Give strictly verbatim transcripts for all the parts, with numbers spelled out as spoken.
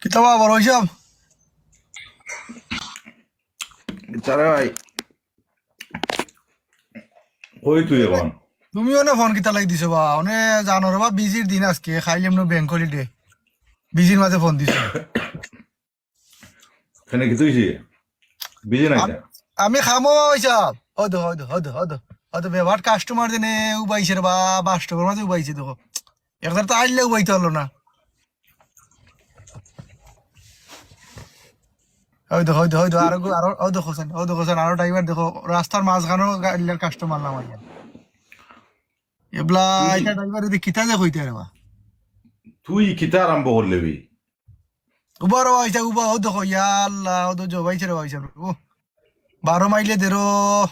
কিতা বা বড় হিসাব? তারে ভাই, কই তুই এখন? তুমি অনে ফোন কিতা লাগি দিছো বা? অনে জানো রে বা, বিজির দিন আজকে, খাইলে এমনি ব্যাংক হলিডে, বিজির মাঝে ফোন দিছো। কেনে কিতা অইছে? বিজি নাই? আমি খামো হিসাব। হয়তো হয়তো হয়তো হয়তো হয়তো বেবার কাস্টমার দিনে উবাইছে রে বা, বাস্তবর মাঝে উবাইছে। দেখো, একদার তো আইলে উবাইতে পারলো না। হয়তো হয়তো হয়তো আরো আরো হয়তো হোসেন, হয়তো হোসেন, আরো ড্রাইভার দেখো, রাস্তার মাঝখানেও গাড়ির কাস্টমার নামাইয়া। এবলা এটা ড্রাইভার যদি কিতা যে কইতে রে বা। তুই কিতা আরম্ভ করলে বে? উবা রে বা, ইটা উবা, ও দেখো, ইয়া আল্লাহ, ও তো জবাইছে রে বা, ইসা ও। বারো মাইলে দেরো,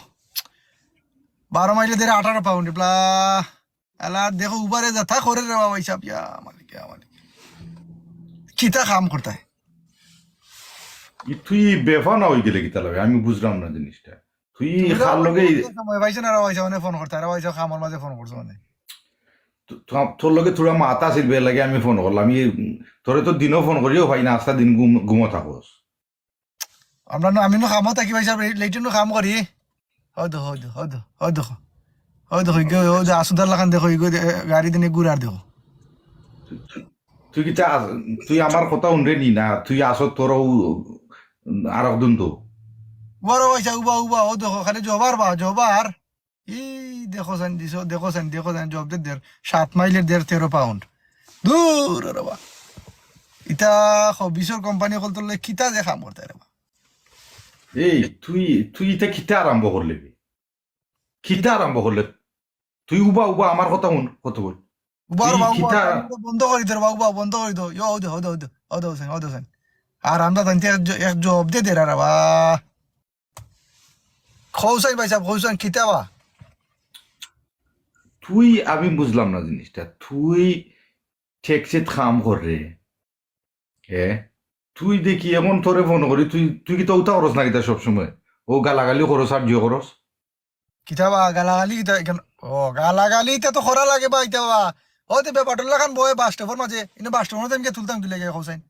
বারো মাইলে দেরো আঠারো পাউন্ড, এবলা। আলা দেখো, উবারে যা তা করে রে বা, ইসা, ইয়া মালিক, ইয়া মালিক। কিতা কাম করতায়? ই তুই বেফা না হয়ে গেলে কিতা লাগে? আমি বুঝলাম না জিনিসটা। তুই খার লগে সময় পাইছে না রে বা, ইসা, মানে ফোন করতে, রে বা, ইসা, খামর মাঝে ফোন করছে মানে। তো-, তো-, তোর লগে থুড়া মাত আছিল বে, এর লাগি আমি ফোন করলাম। ই, উম, তোরে তো দিনও ফোন করিও পাই না, আস্তা দিন ঘুম-, ঘুমো থাকস। আমরা নু, আমি নু কামো থাকি ভাই সাহেব, লেট্রিন নু কাম করি। হয়তো, হয়তো, হয়তো, হয়তো, হয়তো, হয়তো, হয়তো, আসুদার লাখান দেখো, ইগো দে-, গাড়ি দিনে ঘুরার দেখো। তুই কিতা আস-, তুই আমার কথা হুনরে নি না, তুই আসো তোর আরক দিন তো। বড় পয়সা উবা, উবা, ও দেখো, খালি জবার বা, জবার। ই দেখো সাইন দিছো, দেখো সাইন, দেখো সাইন, জব দে দের, সাত মাইলের দের তেরো পাউন্ড। দূর রে বা। ইতা খ-, বিশর কোম্পানি অকল তোর লগে কিতা যে কাম করতে রে বা। এই, তুই, তুই ইতা কিতা আরম্ভ করলে বে? কিতা আরম্ভ করলে? তুই উবা, উবা, আমার কথা হুন, কত বল। উবা, তুই উবা, উবা, কিতা উবা, বন্ধ করি দে রে বা, উবা, বন্ধ করি দে। ইয়ো, হদে, হদে, হদে, হদে হোসেন, হদে হোসেন। আর আমরা জানতে এক জ-, এক জব দে দে রে বা। খোসাই ভাই সাহেব, খোসাই কিতা বা? তুই, আমি বুঝলাম না জিনিসটা। তুই ট্যাক্সিত কাম কররে। এ? তুই দেখি এখন তোরে ফোন করি, তুই, তুই কিতা উতা করস না কিতা সবসময়? ও গালাগালি করস আর জিও করস? কিতা বা গালাগালি কিতা এখান? ও, গালাগালি ইতা তো করা লাগে বা, ইতা বা। ও, তে ব্যাপারটা লাখান বয় বাস স্টপর মাঝে, ইনো বাস স্টপর মাঝে আমি গিয়া তুলতাম কিলা গিয়া খোসাইন।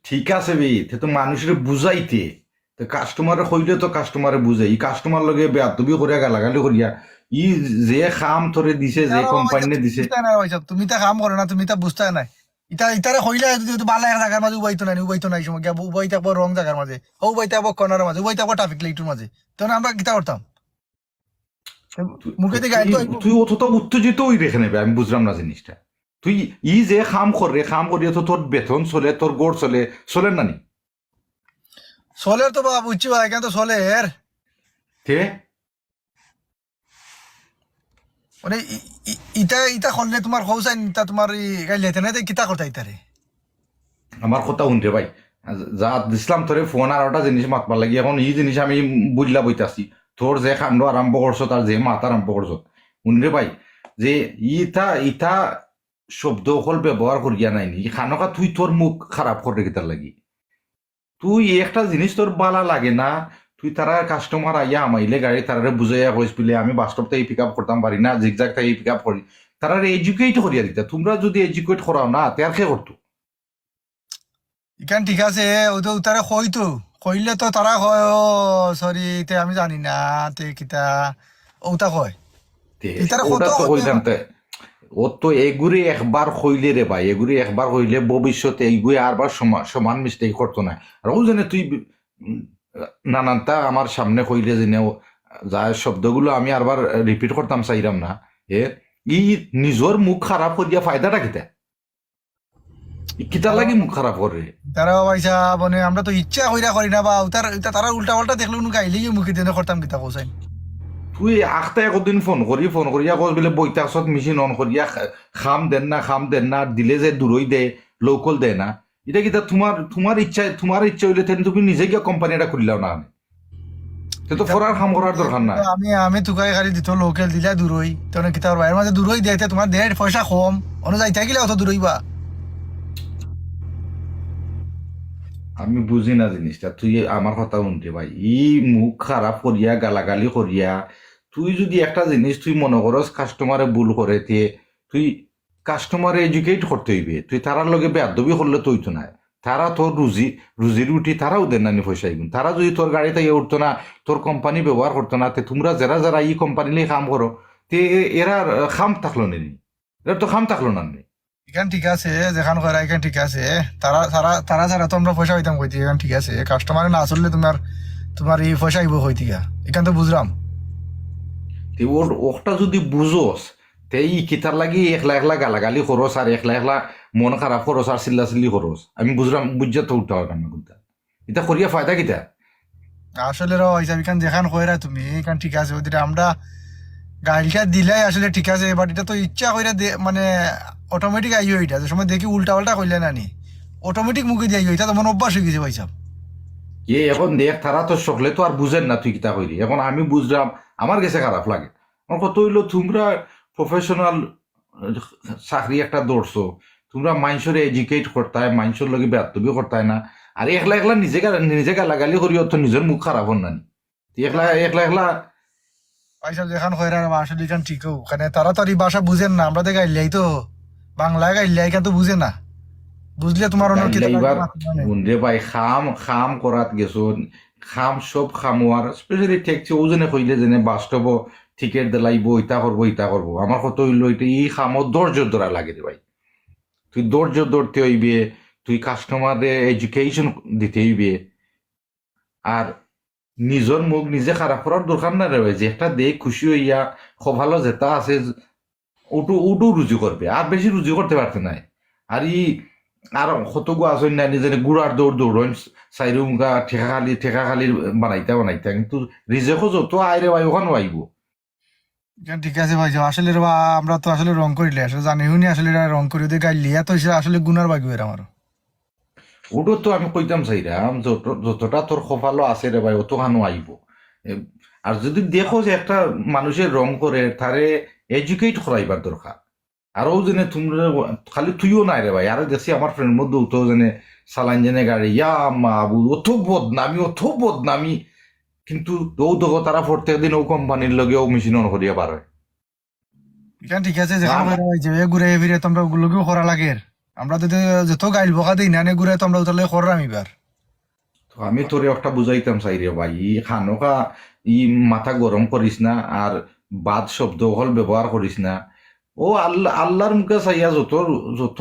ঠিক আছে বে, তে তো মানুষরে বুঝাইতে। তো কাস্টমারে কইলে তো কাস্টমারে বুঝে। ই কাস্টমার লগে বেয়াদবি করিয়া গালাগালি করিয়া, ই যে কাম তোরে দিছে, যে না, না, কোম্পানি দিছে। বুঝতে না, ভাই সাহেব, তুমি তা কাম করো না, তুমি তা বুঝতে না। ইতা, ইতারে কইলে যদি, যদি বালা এক জাগার মাঝে উবাইতো নাই, উবাইতো নাই সময় গিয়া, উবাই থাকবো রং জাগার মাঝে, ও উবাই থাকবো কর্নার মাঝে, উবাই থাকবো ট্রাফিক লাইটর মাঝে, তখন আমরা কিতা করতাম? মুখে দিয়ে গাইল তো তুই অতটা উত্তেজিত হই রেখে নেবে, আমি বুঝলাম না জিনিসটা। তুই ই যে কাম কররে, কাম করিয়া তো তোর বেতন চলে, তোর ঘর চলে, চলের না নি? চলের তো বাবা, বুঝছি ভাই, এখানে তো চলের। তে? মানে ই-, ই-, ইটা, ইটা করলে তোমার খোসাইন, ইটা তোমার ই গাইল লেতে না, কিতা করতা ইতারে? আমার কথা হুনরে ভাই, যা দিছলাম তোরে ফোন আর ওটা জিনিস মাতবার লাগি, এখন ই জিনিস আমি বুঝলা বইতাছি। তোর যে কাণ্ড আরম্ভ করছত আর যে মাত আরম্ভ করছত, হুনরে ভাই, যে ইতা, ইতা শব্দ অকল ব্যবহার করিয়া নাইনি, খানোকা তুই তোর মুখ খারাপ কররে কিতার লাগি? তুই একটা জিনিস তোর বালা লাগে না, তুই তারা কাস্টমার আইয়া হামাইলে গাড়ি তারারে বুঝাইয়া কইস বুলে, "আমি বাস স্টপ থাকি পিক আপ করতাম পারি না, জিগজাগ থাকি পিক আপ করি।" তারারে এডুকেট করিয়া দিতা। তোমরা যদি এডুকেট করাও না, তে আর কে করতো? ইখান ঠিক আছে, ও তো তারা কইতো, কইলে তো তারা কয়, "ও, সরি, তে আমি জানি না, তে কিতা", ওটা কয়। তে, ইতারা ওটা কত তো কইতাম তে। ও তো এগুরে একবার কইলে রে ভাই, এগুরে একবার কইলে ভবিষ্যতে এইগুয়ে আরবার সমা-, সমান মিস্টেক করতো না। আর ও জানে তুই বি-, উম, নানানটা আমার সামনে কইলে যে নেও, যা শব্দগুলো আমি আরবার রিপিট করতাম চাইরাম না। এ, ই নিজর মুখ খারাপ করিয়া ফায়দাটা কিতা? ই কিতার লাগি মুখ খারাপ করে? তারা ভাই সাহেব, মানে, আমরা তো ইচ্ছা কইরা করি না বা, উতার, উতা তারা উল্টা পাল্টা দেখলে উনি গাইলে গিয়ে মুখে দেনে করতাম কিতা কোসাইন। তুই আখতা একদিন ফোন করি, ফোন করিয়া কস বলে বইতাকসত মেশিন অন করিয়া খা-, খাম দেন না, খাম দেন না, আর দিলে যে দূরই দে, লোকাল দে না। ইটা কিতা তোমার, তোমার ইচ্ছা, তোমার ইচ্ছা হইলে তেন তুমি নিজে গিয়া কোম্পানি এটা খুললাও না। তে তো ফরার কাম করার দরকার না। আমি, আমি তুকাই খালি দিত লোকাল দিলা দূরই। তনে কিতা করবা? এর মাঝে দূরই দিতে তোমার দেড় পয়সা কম। অনো যাইতে গেলে অত দূরই বা। আমি বুঝি না জিনিসটা। তুই আমার কথা হুনতে ভাই। ই মুখ খারাপ করিয়া, গালাগালি করিয়া, তুই যদি একটা জিনিস তুই মনে করস কাস্টমারে ভুল করে, তে তুই কাস্টমারে এডুকেট করতে অইবে। তুই তারার লগে বেয়াদবি করলে তো অইতো নায়। তারা তোর রুজি, রুজি রুটি তারাও দেন নানি পয়সা ইগুন। তারা যদি তোর গাড়িত আইয়া উঠতো না, তোর কোম্পানি ব্যবহার করতো না, তে তুমরা যেরা যেরা ই কোম্পানির লাগি কাম করো, তে এ-, এরার, আহ, কাম থাকলো নি? এরার তো কাম থাকলো না নি? ইখান ঠিক আছে, যেখান কইরা ইখান ঠিক আছে। তারা, তারা, তারা ছাড়া তো আমরা পয়সা পাইতাম কই থাকি, ইখান ঠিক আছে। কাস্টমারে না চললে তুমার, তুমার ই পয়সা আইবো কই থাকি? ইখান তো বুঝলাম। তে ওর, ওটা যদি বুঝোস, তে ই কিতার লাগি একলা একলা গালাগালি করস আর একলা একলা মন খারাপ করস আর চিল্লাচিল্লি করস? আমি বুঝলাম, বুঝিয়া তো উঠতে পারলাম না কুনটা। ইতা করিয়া ফায়দা কিতা? আসলে রে ভাইসাব, ইখান যেখান কইরা তুমি, ইখান ঠিক আছে, ওদিকে আমরা গাইলটা দিলাই আসলে ঠিক আছে, but ইটা তো ইচ্ছা কইরা দে-, মানে, অটোমেটিক আইও ইটা, যে সময় দেখি উল্টা পাল্টা কইলে না নি, অটোমেটিক মুখে দিয়া আইও, ইটা তো মনে অভ্যাস অই গেছে ভাইসাব। এ এখন দেখ, তারা তো সকলে তো আর বুঝের না তুই কিতা কইরে। এখন আমি বুঝলাম, আমার গেছে খারাপ লাগে। আমার কথা অইলো, তুমরা প্রফেশনাল চাকরি একটা ধরছো, তুমরা মাইনষরে এডুকেট করতায়, মাইনষর লগে বেয়াদবি করতায় না, আর একলা একলা নিজে গা-, নিজে গালাগালি করিও তো নিজর মুখ খারাপ অর না নি। একলা, একলা, একলা। ভাইসাব, যেখান কইরা রে বা, আসলে ইখান ঠিকও। মানে, তারা তো আর ই ভাষা বুঝের না, আমরা তো গাইল্লাই তো, বাংলা গাইল্লাই, ইখান তো বুঝে না। বুঝলে তুমার অন্য কিতা গাইল্লাই লাগবে এবার, না, মানে। হুন রে ভাই, কাম, কাম করাত গেছো, কাম সব কাম অর, স্পেশালি ঠেকছে, ও যেনে কইলে যেনে বাস্তব টিকিট দিলাইবো, ইতা করবো, ইতা করবো। আমার কথা অইলো, ইটা ই কামো ধৈর্য ধরা লাগে রে ভাই। তুই ধৈর্য ধরতে অইবে, তুই কাস্টমারে এডুকেশন দিতে অইবে। আর নিজর মুখ নিজে খারাপ করার দরকার না রে ভাই, যেটা দেখ খুশি অইয়া কপালো যেটা আছে, ওটু, ওটু রুজি করবে, আর বেশি রুজি করতে পারতে নায়। আর ই, আর কতগু আছইন না, নিজে গুড়ার দৌড় দৌড়ইন, চাইরুমুখা ঠেকা খালি, ঠেকা খালি বানাইতা বানাইতা, কিন্তু রিজেকও যত আয় রে ভাই, ওখানও আইবো। ইখান ঠিক আছে ভাইসাব, আসলে রে বা, আমরা তো আসলে রং করিলে, আসলে জানি হুনি আসলে ইটা রং করি, ওদের গাইল্লিয়া তো আসলে গুনার বাগি অইরা আমার। ওটা তো আমি কইতাম চাইরাম, যত-, যতটা তোর কপালো আছে রে ভাই, অতখানও আইবো। এ, আর যদি দেখো যে একটা মানুষে রং করে, তারে এডুকেট করাইবার দরকার। আর ও যেনে তুমরা, খালি তুইও নায় রে ভাই, আরো দেখছি আমার ফ্রেন্ড মধ্যে তো যেনে চালাইন যেনে গাড়ি, ইয়া মাবুদ, অত বদনামি, অত বদনামি। কিন্তু ও দেখো, তারা প্রত্যেক দিন ও কোম্পানির লগে ও মেশিন অন করিয়া বার অয়। ইখান ঠিক আছে, যেখান কইরা ভাইসাব, এ ঘুরে ফিরে তো আমরা ওগুলোকেও করা লাগে। আমরা যদি যত গাইল বকা দেই না, নে ঘুরে তো আমরা ওটালে করলাম এবার। তো আমি তোরে একটা বুঝাইতাম চাই রে ভাই, ই খানোকা, ই মাথা গরম করিস না, আর বাদ শব্দ অকল ব্যবহার করিস না। ও আল্লাহ, আল্লাহর মুখে চাইয়া যত, যত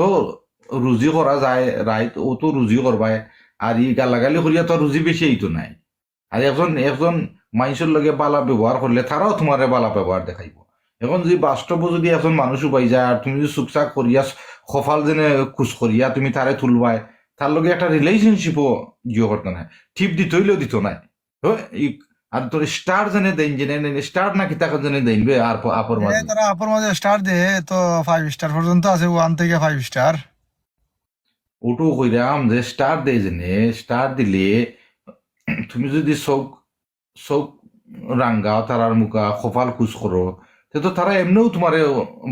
রুজি করা যায় রাইত, অত রুজি করবায়। আর ই গালাগালি করিয়া তো রুজি বেশি অইতো নায়। আর একজন, একজন মাইনষর লগে বালা ব্যবহার করলে তারাও তুমারে বালা ব্যবহার দেখাইবো। এখন যদি বাস্তবও যদি একজন মানুষ উবাই যায় আর তুমি যদি চুকচাক করিয়া, কপাল যেনে কুচ করিয়া তুমি তারে তুলবায়, তার লগে একটা রিলেশনশিপও ইয়ে করতো নায়, টিপ দিতে অইলেও দিতো নায়। তো ই-, আর তোর স্টার যেনে দেইন, যেনে স্টার না কিতা যেনে দেইন বে, আর প-, আপর এ, মাঝে। তারা আপর মাঝে স্টার দে, তো ফাইভ স্টার পর্যন্ত আছে, ওয়ান থেকে ফাইভ স্টার। ওটাও কইরাম যে স্টার দেয় যেনে, স্টার দিলে তুমি যদি চোখ, চোখ রাঙ্গাও, তারার মুখা কপাল কুচ করো, তে তো তারা এমনেও তুমারে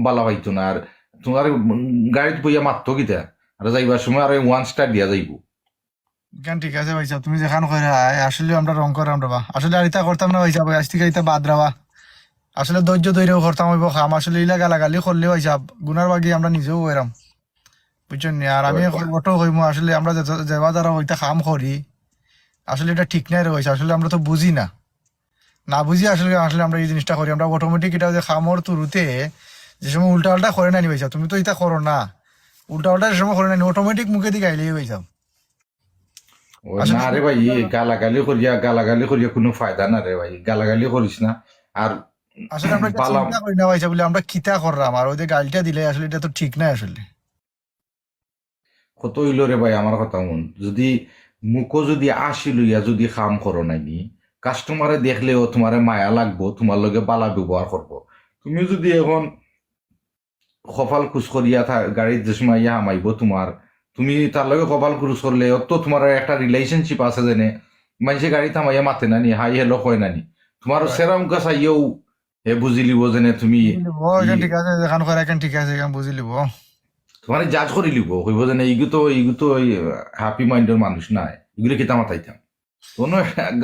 বালা পাইতো না। আর তুমার গাড়িত বইয়া মাততো কিতা? আর যাইবার সময় আর ওয়ান স্টার দিয়া যাইবো। ইখান ঠিক আছে ভাইসাব, তুমি যেখান কইরায়, আসলে আমরা রং করাম রে বা। আসলে আর ইতা করতাম না ভাইসাব, আইজ থাকি ইতা বাদ রে বা। আসলে ধৈর্য ধরিয়াউ করতাম অইবো কাম। আসলে ইলা গালাগালি করলে ভাইসাব, গুনার বাগি আমরা নিজেও অইরাম। বুঝছইন নি? আর আমি অটো কইমু, আসলে আমরা যে, যে বাজারো ইতা কাম করি, আসলে ইটা ঠিক নায় রে ভাইসাব। আসলে আমরা তো বুঝি না, না বুঝি আসলে, আসলে আমরা ই জিনিসটা করি। আমরা অটোমেটিক ইটা যে কামর তুরুতে যে সময় উল্টা পাল্টা করে না নি ভাইসাব, তুমি তো ইতা করো না, উল্টা পাল্টা যে সময় করে না নি, অটোমেটিক মুখেদি গাইলে ভাইসাব। ও আসলে না রে ভাই, ই গালাগালি করিয়া, গালাগালি করিয়া কুনু ফায়দা না রে ভাই, গালাগালি করিস না। আর আসলে আমরা ইটা বালা চিন্তা করি না ভাইসাব, বুলে আমরা কিতা কররাম, আর ওই যে গাইলটা দিলে আসলে ইটা তো ঠিক নায় আসলে। কত অইলো রে ভাই, আমার কথা হুন, যদি মুখো যদি আশি লইয়া যদি কাম করো নাইনি, কাস্টমারে দেখলেও তুমারে মায়া লাগবো, তুমার লগে বালা ব্যবহার করবো। তুমি যদি এখন কপাল কুচ করিয়া থা-, গাড়িত যে সময় আইয়া হামাইবো তুমার, তুমি তার লগে কপাল কুচ করলে, অত তুমার একটা রিলেশনশিপ আছে যেনে, মাইনষে গাড়িত হামাইয়া মাতে না নি, হাই হ্যালো কয় না নি, তুমার সেরা মুখা চাইয়াউ হে বুঝি লিবো যেনে তুমি বুঝি লিবো, ইখান ই ঠিক আছে, যেখান কইরা ইখান ঠিক আছে, ইখান বুঝি লিবো। তুমারে জাজ করি লিবো, কইবো যেনে ইগু তো, ইগু তো ওই হ্যাপি মাইন্ডর মানুষ নায়, ইগুরে কিতা মাতাইতাম। কোনো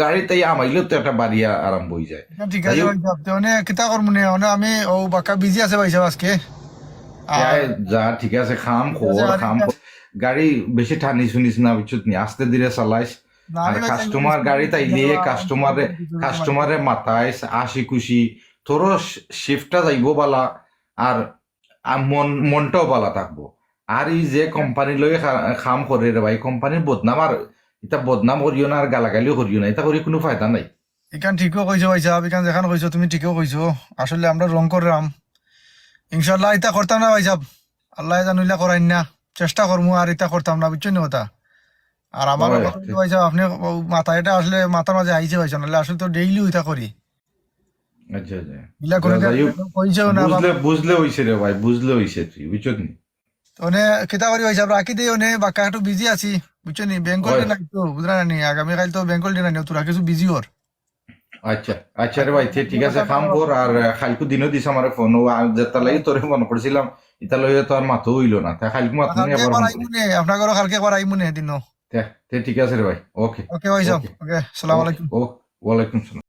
গাড়িত আইয়া হামাইলে তো একটা বাড়িয়া আরম্ভ অই যায়। ইখান ঠিক আছে ভাইসাব, তে অনে কিতা করমু নে, অনে আমি ও বাক্কা বিজি আছে ভাইসাব আজকে। আর যা, ঠিক আছে, কাম কর, কাম কর। গাড়ি বেশি টানিস হুনিস না, বুঝছত নি? আস্তে ধীরে চালাইস। আর কাস্টমার গাড়ি তাইলে কাস্টমারে, কাস্টমারে মাতাইস, হাসি খুশি, তোরও শি-, শিফটটা যাইবো বালা, আর, আর মন, মনটাও বালা থাকবো। আর ই যে কোম্পানি লই কা-, কাম করে রে ভাই, কোম্পানির বদনাম, আর ইতা বদনাম করিও না, আর গালাগালিও করিও না, ইতা করি কুনু ফায়দা নাই। ইখান ঠিকও কইছো ভাইসাব, ইখান যেখান কইছো তুমি ঠিকও কইছো। আসলে আমরা রং কররাম, ইনশাআল্লাহ ইতা করতাম না ভাইসাব, আল্লায় জানইলা করাইন না, চেষ্টা করমু আর ইতা করতাম না, বুঝছো নি কথা? আর আমার কথা অইলো ভাইসাব, আপনে মাথা এটা আসলে মাথার মাঝে আইছে ভাইসাব, নাইলে আসলে তো ডেইলি ইতা করি। আচ্ছা, আচ্ছা। ইলা করে যাই হোক, কইছেও না, বুঝলে, বুঝলে অইছে রে ভাই, বুঝলে অইছে তুই, বুঝছত নি? অনে কিতা করি ভাইসাব, রাখি দেই, অনে বাক্কা একটু বিজি আছি, বুঝছো নি? ব্যাংক হলিডে নাই তো, বুঝরা নি? আগামী কাইল তো ব্যাংক হলিডে নাই, তোরা কিছু বিজি অর। আচ্ছা, আচ্ছা রে ভাই, তে ঠিক আছে, কাম কর, আর, আহ, কাইলকু দিনও দিস আমারে ফোন, ও, আর যেতা লাগি তোরে ফোন করছিলাম, ইতা লইয়া তো আর মাতও অইলো না, তা কাইলকু মাতমু নে, আবার ফোন করি। আপনার ঘরো কাইলকে একবার আইমু নে দিনও। তে, তে ঠিক আছে রে ভাই, ওকে। ওকে ভাইসাব, ওকে। ওকে, আসসালামু আলাইকুম। ও, ওয়ালাইকুম সালাম।